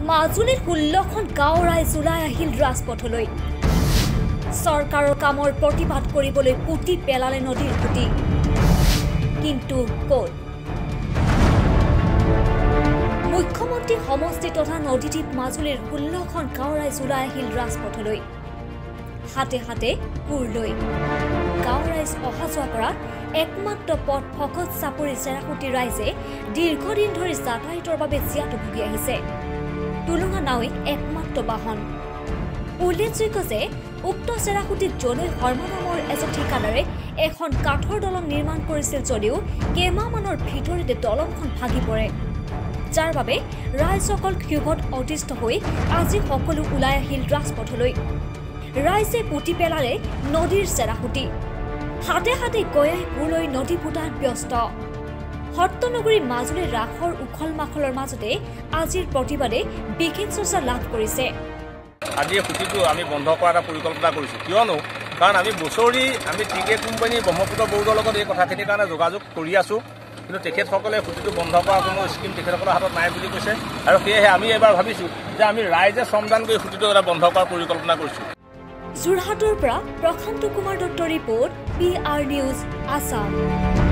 মাজুলীৰ ১৬খন গাঁৱৰ ৰাইজ ওলাই আহিল ৰাজপথলৈ। চৰকাৰৰ কামৰ প্ৰতিবাদ কৰিবলৈ পুতি পেলালে নদীৰ খুঁটি। কিন্তু ক'ত? মুখ্যমন্ত্ৰী সমষ্টি তথা নদীদ্বীপ মাজুলীৰ ১৬খন গাঁৱৰ ৰাইজ ওলাই আহিল ৰাজপথলৈ, হাতে হাতে কোৰ লৈ। গাঁৱৰ ৰাইজ অহা যোৱা কৰা একমাত্ৰ পথ ভকত চাপৰি চেৰাসুঁতি ৰাইজে দীৰ্ঘদিন ধৰি যাতায়াতৰ বাবে জীয়াতু ভুগি আহিছে। টুলুঙা নাৱেই একমাত্ৰ বাহন। উল্লেখযোগ্য যে উক্ত চেৰাসুঁতিত জনৈ শৰ্মা নামৰ এজন ঠিকাদাৰে এখন কাঠৰ দলং নিৰ্মাণ কৰিছিল যদিও কেইমাহমানৰ ভিতৰতে দলংখন ভাগি পৰে, যাৰ বাবে ৰাইজসকল ক্ষোভত অতিষ্ঠ হৈ আজি সকলো ওলাই আহিল ৰাজপথলৈ। ৰাইজে পুতি পেলালে নদীৰ চেৰাসুঁতি। হাতে হাতে গয়াই কোৰ লৈ নদী পোতাত ব্যস্ত। সত্ৰনগৰী মাজুলীৰ ৰাসৰ উখল মাখলৰ মাজতে আজিৰ প্ৰতিবাদে বিশেষ চৰ্চা লাভ কৰিছে। আজি এই খুঁটিটো আমি বন্ধ কৰাৰ এটা পৰিকল্পনা কৰিছোঁ। কিয়নো কাৰণ আমি বছৰি আমি টি কে কোম্পানী ব্ৰহ্মপুত্ৰ বৰ্ডৰ লগত এই কথাখিনিৰ কাৰণে যোগাযোগ কৰি আছোঁ, কিন্তু তেখেতসকলে খুঁটিটো বন্ধ কৰাৰ কোনো স্কীম তেখেতসকলৰ হাতত নাই বুলি কৈছে। আৰু সেয়েহে আমি এইবাৰ ভাবিছোঁ যে আমি ৰাইজে শ্ৰমদান কৰি খুঁটিটো এটা বন্ধ কৰাৰ পৰিকল্পনা কৰিছোঁ। যোৰহাটৰ পৰা প্ৰশান্ত কুমাৰ দত্তৰ ৰিপৰ্ট, PR news Assam.